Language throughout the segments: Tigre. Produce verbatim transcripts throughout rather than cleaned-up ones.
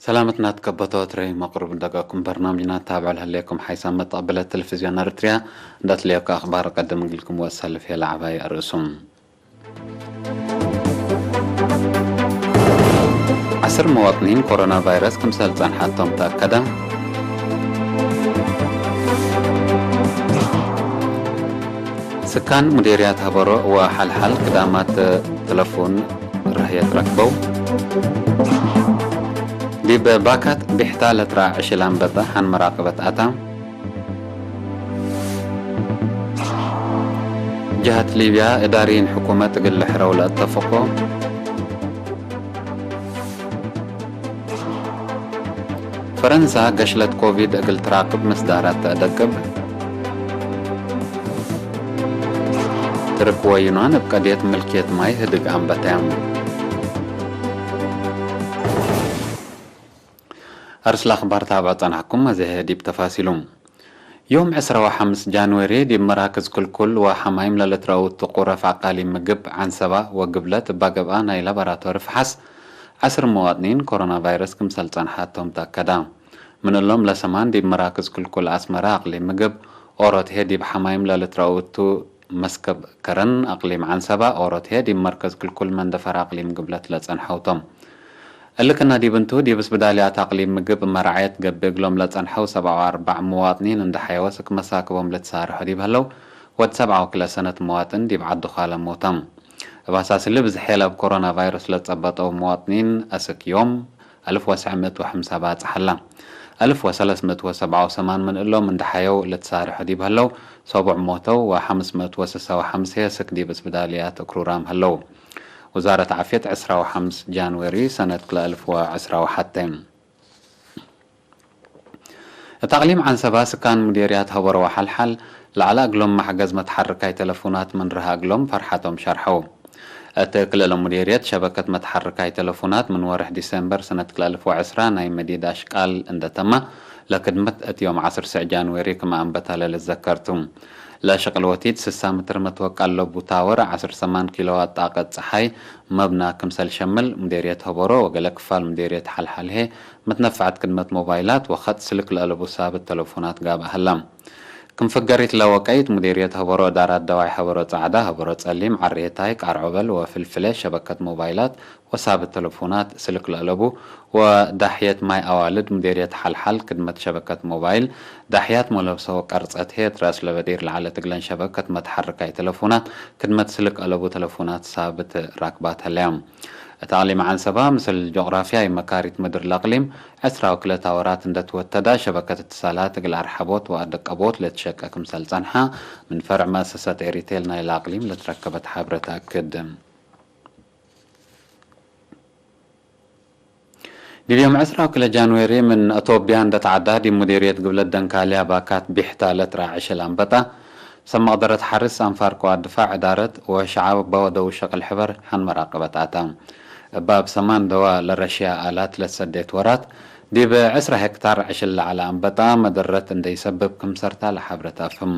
ሰላመትና ትከበቶ ትረይ መቅሩብ ደቀኩም በርናምጅና ታብዕ ለህሌኩም ሓይሳም መተቅብለት ቴሌቪዝዮን ኤረትርያ እንደ ትሌኮ አክባር ቀድም እግልኩም ወእሰልፍ የለ ዐባይ አርእሱም። ዐስር መዋጥኒን ኮሮና ቫይረስ ክምሰል ጸንሐቶም ተአከደ። ስካን ሙዴርያት ሀበሮ ወሐልሐል ክዳማት ተለፉን ረህየት ረክበው። ዲብ ባካት ቢሕታ ለትረአ ዕሽል አንበጠ ሐን መራቅበት አታ። ጀሀት ሊብያ፣ እዳሪይን ሕኩመት እግል ልሕረው ለአተፍቆ። ፈረንሳ፣ ገሽለት ኮቪድ እግል ትራቅብ ምስዳራት ተአደቅብ። ትርክ ወዩናን እብ ቀድየት ምልክየት ማይ ህድግ አንበተያም። አርስ ለአክባር ታብዖ ጸናሕኩም፣ አዜ ህዬ ዲብ ተፋሲሉ። ዮም ዕስራ ወሐምስ ጃንዌሪ ዲብ መራክዝ ክልኩል ወሐማይም ለልትረአው እቱ ቁረፍ አቃሊም ምግብ ዐንሰባ ወግብለት እባ ገብአ ናይ ላቦራቶሪ ፍሐስ ዐስር መዋጥኒን ኮሮና ቫይረስ ክምሰል ጸንሐቶም ተአከዳ። ምን እሎም ለሰማን ዲብ መራክዝ ክልኩል አስመረ አቅሊም ምግብ፣ ኦሮት ህዬ ዲብ ሐማይም ለልትረአው እቱ መስከብ ከረን አቅሊም ዐንሰባ፣ ኦሮት ህዬ ዲብ መርከዝ ክልኩል መንደፈር አቅሊም ግብለት ለጸንሐው ቶም። እሊ ክና ዲብ እንቱ፣ ዲብ እስብዳልያት አቅሊም ምግብ መራዐየት ገብእ እግሎም ለጸንሐው ሰብዓ ወአርበዕ መዋጥኒን እንደ ሐየወ ስክ መሳክቦም ልትሳርሖ ዲብ ሀለው፣ ወድ ሰብዓ ወክልኤ ሰነት መዋጥን ዲብ ዐዱ ካለ ሞተም። እብ አሳስ እሊ ብዝሕ ለእብ ኮሮና ቫይረስ ለጸበጠው መዋጥኒን አስክ ዮም፣ አልፍ ወሰዕ ምእት ወሐምሳ ባጽሕ ሀላ። አልፍ ወሰለስ ምእት ወሰብዓ ወሰማን ምን እሎም እንደ ሐየው ልትሳርሖ ዲብ ሀለው፣ ሰቡዕ ሞተው ወሐምስ ምእት ወስሳ ወሐምሴ ስክ ዲብ እስብዳልያት እክሩራም ሀለው። ውዛረት ዓፍየት ዕስራ ወሐምስ ጃንዌሪ ሰነት ክልኤ አልፍ ወዕስራ ወሐቴ። እት አቅሊም ዐንሰባ ስካን ሙዴርያት ሀበሮ ወሐልሐል ለዐለ እግሎም መሕገዝ መትሐርካይ ተለፉናት ምን ረሀ እግሎም ፈርሐቶም ሸርሐው። እት ክልኤ ሙዴርየት ሸበከት መትሐርካይ ተለፉናት ምን ወርሕ ዲሴምበር ሰነት ክልኤ አልፍ ወዕስራ ናይ መዲድ አሽቃል እንደ ተመ፣ ለክድመት እት ዮም ዐስር ሰዕ ጃንዌሪ ክመ አንበተ ለልትዘከር ቱ። ለሽቅል ወቲድ ስሳ ምትር መትወቀል ለቡ ታወር ዐስር ሰማን ኪሎዋት ጣቀት ጸሓይ መብና ክምሰል ሸምል ሙዴርየት ሀበሮ ወገሌ ክፋል ሙዴርየት ሐልሐል ህዬ መትነፈዐት ክድመት ሞባይላት ወኸጥ ስልክ ለአለቡ ሳብት ተለፎናት ጋብአ ሀላ። ክም ፍገሪት ለወቀይት ሙዴርየት ሀበሮ እዳራት ደዋይ ሀበሮ ጸዕዳ፣ ሀበሮ ጸሊም፣ ዐሬታይ፣ ቃርዖበል ወፍልፍለ ሸበከት ሞባይላት ወሳብት ተለፎናት ስልክ ለአለቡ ወዳሕየት ማይ አዋልድ ሙዴርየት ሐልሐል ክድመት ሸበከት ሞባይል፣ ዳሕያት ሞለብሰ ወቀርጸት ህዬ እት ራስ ለበዲር ለዐለት እግለን ሸበከት መትሐርካይ ተለፎናት ክድመት ስልክ አለቡ ተለፎናት ሳብት ራክባት ሀለያም። እት አቅሊም ዐንሰባ፣ ምስል ጆግራፍያይ መካሪት ምድር ለአቅሊም፣ ዕስራ ወክልኤ ታወራት እንደ ትወተዳ፣ ሸበከት እትሳላት እግል አርሐቦት ወአደቀቦት ለትሸቄ ክምሰል ጸንሐ፣ ምን ፈርዕ መአሰሰት ኤሪቴል ናይለ አቅሊም ለትረከበት ሐብረ ተአክድ። ዲብ ዮም ዕስራ ወክልኤ ጃንዌሪ ምን አቶብያ እንደ ተዐዳ፣ ዲብ ሙዲርየት ግብለት ደንካልያ ባካት ቢሕታ ለትረአ ዕሽል አንበጣ፣ ሰብ መቅደረት ሐርስ፣ አንፋር ቅዋት ድፋዕ፣ እዳረት ወሸዐብ እበ ወደው ሸቅል ሕበር ሐን መራቀበት አታ። እበ እብ ሰማን ደዋ ለረሽያ አላት ለትሰዴት ወራት፣ ዲብ ዕስራ ሄክታር ዕሽል ለዐለ አንበጣ መደረት እንደ ኢሰብብ ክምሰርታ ለሐብረት አፍህም።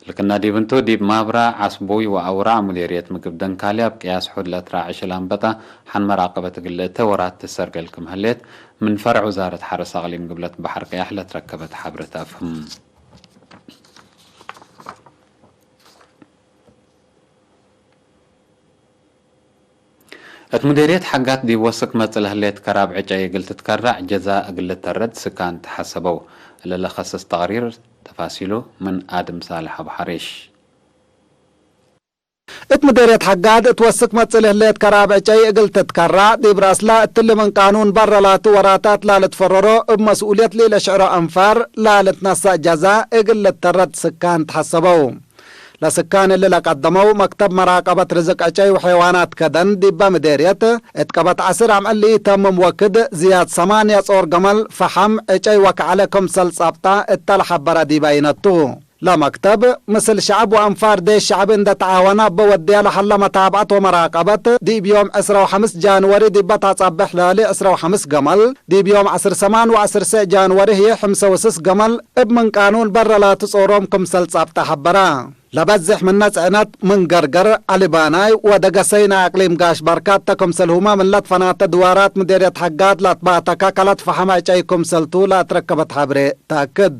ልክና ዲብ እንቱ፣ ዲብ ማብራ፣ ዐስቡይ ወአውራዕ ሙዴርየት ምግብ ደንካልያ እብ ቅያስ ሑድ ለትረአ ዕሽል አንበጣ ሐን መራቀበት እግል ልእተ ወራት ትሰርገል ክም ህሌት፣ ምን ፈርዕ ውዛረት ሐርስ አቅሊም ግብለት በሐር ቀያሕ ለትረከበት ሐብረት አፍህም። እት ሙዴርየት ሐጋት ዲብ ወስክ መጽእ ለህሌት ከራብ ዕጨይ እግል ትትከረዕ ጀዛ እግል ልተረድ ስካን ተሐሰበው። እለ ለከስስ ተቅሪር ተፋሲሉ ምን አድም ሳልሕ አቡ ሐሪሽ። እት ሙዴርየት ሐጋት እት ወስክ መጽእ ለህሌት ከራብ ዕጨይ እግል ትትከረዕ ዲብ ረአስላ እትሊ ምን ቃኑን በረ ላቱ ወራታት ላልትፈረሮ እብ መስኡልየት ሊለሽዕሮ አንፋር ላልትነሰእ ጀዛ እግል ልተረድ ስካን ተሐሰበው። ለስካን እሊ ለቀደመው መክተብ መራቀበት ርዝቅ ዕጨይ ወሐይዋናት ከደን ዲበ ምዴርየት፣ እት ቀበት ዐስር አምዕል ለኢተምም ወክድ ዝያድ ሰማንያ ጾር ገመል፣ ፈሐም፣ ዕጨይ ወከዐለ ክምሰል ጸብጠ እተ ለሐበረ ዲበ አይነቱ። ለመክተብ፣ ምስል ሸዐብ ወአንፋር ዴሽ ሸዐቢ እንደ ተዓወነ እበ ወድየ ለሀለ መታብዐት ወመራቀበት፣ ዲብ ዮም ዕስራ ወሐምስ ጃንወሪ ዲበ ተአጸብሕ ለህሌ ዕስራ ወሐምስ ገመል፣ ዲብ ዮም ዐስር ሰማን ወዐስር ሰዕ ጃንወሪ ህዬ ሕምሰ ወስስ ገመል እብ ምን ቃኑን በረ ላቱ ጾሮም ክምሰል ጸብጠ ሐበረ። ለበዝሕ ምነ ጽዕነት ምን ገርገር፣ ዐሊ ባናይ ወደገሰይ ናይ አቅሊም ጋሽ በርካት ተ ክምሰልሁመ ምን ለትፈናተ ድዋራት ምዴርየት ሐጋት ለአትባተካ ከለትፈሐመ ዕጨይ ክምሰልቱ ለአትረከበት ሐብሬ ተአክድ።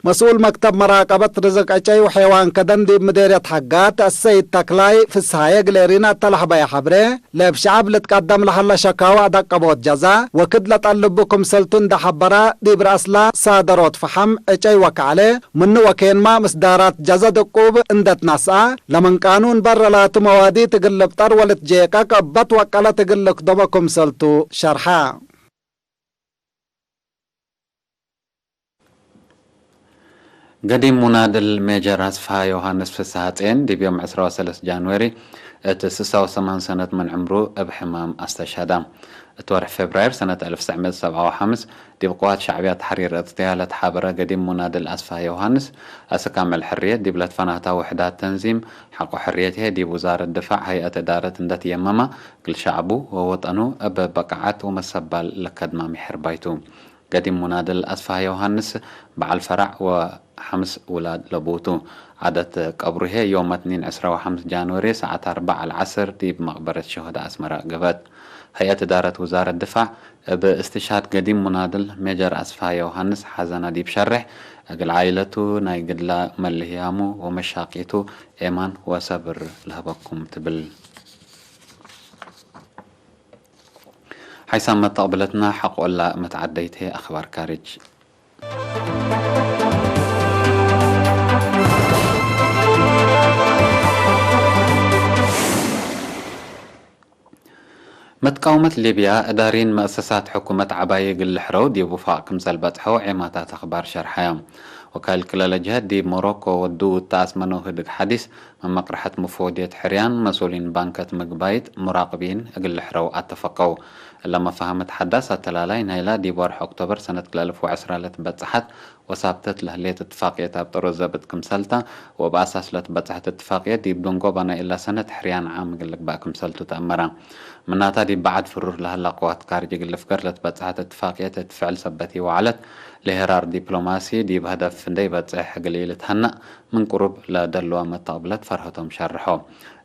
መስኡል መክተብ መራቀበት ርዝቅ ዕጨይ ወሐይዋን ከደን ዲብ ምዴርየት ሐጋት አሰይድ ተክላይ ፍስሃየ እግል ኤሪና እተ ለሀበየ ሐብሬ፣ ለእብ ሸዐብ ልትቀደም ለሀለ ሸካወ አደቀቦት ጀዘ ወክድ ለጠልቡ ክምሰልቱ እንዴ ሐበረ፣ ዲብ ረአስለ ሳደሮት ፈሐም፣ ዕጨይ ወከዕሌ ምኑ ወኬንማ ምስዳራት ጀዘ ድቁብ እንዴ ትነስአ፣ ለምን ቃኑን በረ ላቱ መዋዲት እግል ልብጠር ወልትጄቀቅ እበት ወቀለት እግል ልክደሞ ክምሰልቱ ሸርሐ። ገዲም ሙናድል ሜጀር አስፍሃ ዮሃንስ ፍስሃጼን ዲብ ዮም ዕስራ ወሰለስ ጃንዌሪ እት ስሳ ወሰማን ሰነት ምን ዕምሩ እብ ሕማም አስተሽሀደ። እት ወርሕ ፌብራይር ሰነት አልፍ ትሰዕ ምእት ሰብዓ ወሐምስ ዲብ ቅዋት ሸዕብያት ተሕሪር ኤረትርያ ለትሓበረ ገዲም ሙናድል አስፍሃ ዮሃንስ፣ አስክ አምዕል ሕርየት ዲብ ለትፈናታ ውሕዳት ተንዚም ሐቆ ሕርየት ህዬ ዲብ ውዛረት ድፋዕ ሀይአት እዳረት እንዴ ትየመመ፣ እግል ሸዕቡ ወወጠኑ እብ በቃዐት ወመሰባል ለከድማሚ ሕርባይቱ። ገዲም ሙናድል አስፍሃ ዮሃንስ በዐል ፈራዕ ወሐምስ ውላድ ለቡቱ። ዓደት ቀብሩ ህዬ ዮም እትኒን ዕስራ ወሐምስ ጃንወሪ ሰዓት አርበዕ ለዐስር ዲብ መቅበረት ሸሆዳ አስመረ ገብአት። ሀይአት እዳረት ውዛረት ድፋዕ እብ እስትሽሃድ ገዲም ሙናድል ሜጀር አስፍሃ ዮሃንስ ሐዘና ዲብ ሸሬሕ፣ እግል ዓኢለቱ ናይ ግድላ መልህያሙ ወመሻቂቱ ኤማን ወሰብር ለህበኩም ትብል። ሓይሳም መተቅብለትና ሐቆ እላ መትዓደይት ህዬ አኽባር ካርጅ። መትቃውመት ሊብያ፣ እዳሪን መአሰሳት ሕኩመት ዐባይ እግል ልሕረው ዲብ ውፋቅ ክምሰል በጽሐው ዔማታት አኽባር ሸርሐየ። ወካይል ክለ ለጀሀት ዲብ ሞሮኮ ወዱ እተ አስመነው ህድግ ሐዲስ፣ ምን መቅርሐት ሙፈወድየት ሕርያን፣ መስኡሊን ባንከት ምግባይት፣ ሙራቅቢን እግል ልሕረው አተፈቀው። እለ መፋህመት ሐዳስ አተላላይ ናይላ ዲብ ወርሕ ኦክቶበር ሰነት ክልኤ አልፍ ወዐስራ ለትበጸሐት ወሳብተት ለህሌት እትፋቅየት አብ ጥሩ ዘብጥ ክምሰልታ፣ ወእብ አሳስ ለትበጸሐት እትፋቅየት ዲብ ደንጎባ ናይ እላ ሰነት ሕርያን ዓም እግል ልግባእ ክምሰልቱ ተአመረ። ምናተ ዲብ በዐድ ፍሩር ለሀላ ቅዋት ካርጅ እግል ልፍገር ለትበጸሐት እትፋቅየት እት ፍዕል ሰበት ኢወዐለት፣ ለሄራር ዲፕሎማሲ ዲብ ሀደፍ እንዴ ኢበጽሕ እግል ኢልትሀነእ፣ ምን ቅሩብ ለደልዋ መተቅብለት ፈርሀቶም ሸርሖ።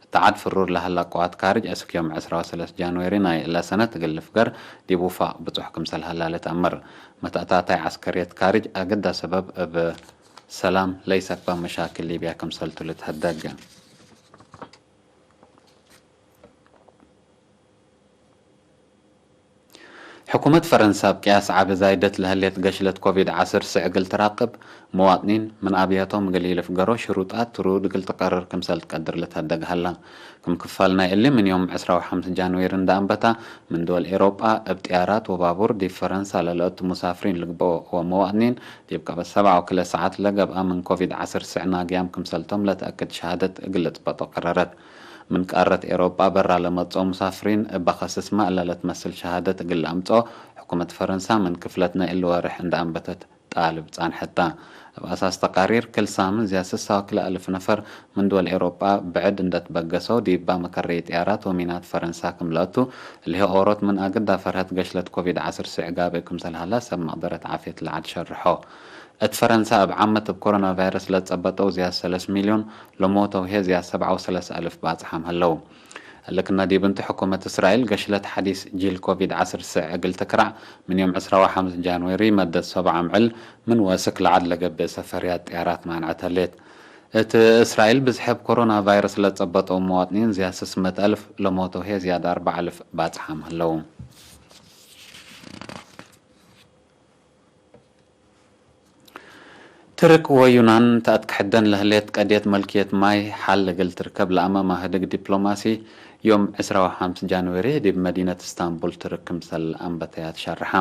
እት ዐድ ፍሩር ለሀላ ቅዋት ካርጅ አስክ ዮም ዕስራ ወሰለስ ጃንዌሪ ናይ እለ ሰነት እግል ልፍገር ዲብ ውፋቅ ብጹሕ ክምሰል ሀላ ልትአመር። መተአታታይ ዐስከርየት ካርጅ አግዳ ሰበብ እብ ሰላም ለይሰክበ መሻክል ሊብያ ክምሰልቱ ልትሀደግ። ሕኩመት ፈረንሳ እብ ቅያስ ዐቢ ዛይደት ለህሌት ገሽለት ኮቪድ ዐስር ስዕ እግል ትራቅብ፣ መዋጥኒን ምን አብያቶም እግል ኢልፍገሮ ሽሩጣት ትሩድ እግል ትቀርር ክምሰል ትቀድር ልትሀደግ ሀላ። ክም ክፋል ናይ እሊ፣ ምን ዮም ዕስራ ወሐምስ ጃንዌሪ እንደ አንበታ፣ ምን ድወል ኤሮጳ እብ ጥያራት ወባቡር ዲብ ፈረንሳ ለለአቱ ሙሳፍሪን ልግበኦ ወመዋጥኒን፣ ዲብ ቀበት ሰብዓ ወክልኤ ሰዓት ለገብአ ምን ኮቪድ ዐስር ስዕ ናግያም ክምሰልቶም ለተአክድ ሸሃደት እግል ልጽበጦ ቀረረት። ምን ቃረት ኤሮጳ በራ ለመጽኦ ሙሳፍሪን እበ ከስስመ እለ ለትመስል ሸሃደት እግል ለአምጽኦ ሕኩመት ፈረንሳ ምን ክፍለት ናይ እሊ ወርሕ እንደ አንበተት ጣልብ ጻንሐት ተ። እብ አሳስ ተቃሪር፣ ክል ሳምን ዝያድ ስሳ ወክልኤ አልፍ ነፈር ምን ድወል ኤሮጳ ብዕድ እንደ ትበገሰው፣ ዲባ መከረይ ጥያራት ወሚናት ፈረንሳ ክም ለአቱ፣ እሊሀ ኦሮት ምን አግዳ ፈርሀት ገሽለት ኮቪድ ዐስር ስዕ ጋብእ ክምሰል ሀላ ሰብ መቅደረት ዓፍየት ለዐድ ሸርሖ። እት ፈረንሳ እብ ዓመት እብ ኮሮና ቫይረስ ለትጸበጠው ዝያድ ሰለስ ሚልዮን፣ ለሞተው ህዬ ዝያድ ሰብዓ ወሰለስ አልፍ ባጽሓም ሀለው። እሊ ክነ ዲብ እንቱ ሕኩመት እስራኤል ገሽለት ሐዲስ ጂል ኮቪድ ዐስር ስዕ እግል ትክራዕ ምን ዮም ዕስራ ወሐምስ ጃንዌሪ መደት ሰብዓ አምዕል ምን ወስክ ለዐድ ለገብእ ሰፈርያት ጥያራት ማንዐት ህሌት። እት እስራኤል ብዝሐ እብ ኮሮና ቫይረስ ለትጸበጠው መዋጥኒን ዝያድ ስስ ምእት አልፍ ለሞተው ህዬ ዝያድ አርበዕ አልፍ ባጽሓም ሀለው። ትርክ ወዩናን ተአትክሕደን ለህሌት ቀድየት መልክየት ማይ ሐል እግል ትርከብ ለአመ ማህድግ ዲፕሎማሲ፣ ዮም ዕስራ ወሐምስ ጃንዌሪ ዲብ መዲነት እስታንቡል ትርክ ክምሰል አንበተያት ሸርሐ።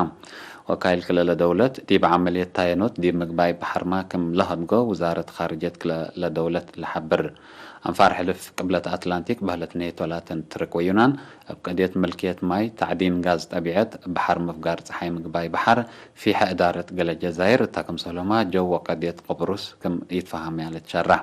ወካይል ክለ ለደውለት ዲብ ዐመልየት ታየኖት ዲብ ምግባይ በሐርማ ክም ለሀድጎ ውዛረት ካርጅየት ክለ ለደውለት ለሐብር። አንፋር ሕልፍ ቅብለት አትላንቲክ በህለት ኔቶ ላተን ትርክ ወዩናን፣ እብ ቀድየት ምልክየት ማይ፣ ተዕዲን ጋዝ ጠቢዐት፣ በሐር ምፍጋር ጸሓይ ምግባይ በሐር፣ ፊሐ እዳረት ገሌ ጀዛይር እታ ክምሰልሁመ ጀው ወቀድየት ቅብሩስ ክም ኢትፈሀምያ ልትሸረሕ።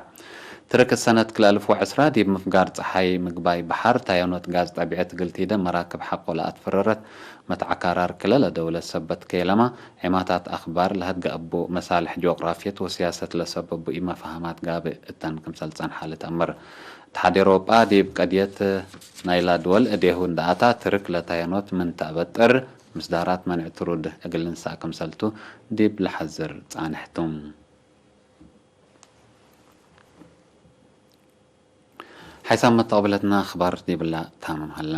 ትርክ ሰነት ክልኤ አልፍ ወዐስራ ዲብ ምፍጋር ጸሓይ ምግባይ በሐር ታየኖት ጋዝ ጠቢዐት እግል ቲደ መራክብ ሐቆ ለአትፈረረት መትዓካራር ክለ ለደውለት ሰበት ከይለማ፣ ዔማታት አክባር ለሀድገ እቡ መሳልሕ ጂኦግራፍየት ወስያሰት ለሰበቡ ኢመፋህማት ጋብእ እተን ክምሰል ጸንሐ ልትአመር። እትሓድ ኤሮጳ ዲብ ቀድየት ናይላ ድወል እዴሁ እንደ አታ፣ ትርክ ለታየኖት ምን ተአበጥር ምስዳራት መንዕ ትሩድ እግል ልንሳእ ክምሰልቱ ዲብ ለሐዝር ጻንሕ ቱ። ሓይሳም መተቅብለትና አኽባር ዲብላ ታምም ሀላ።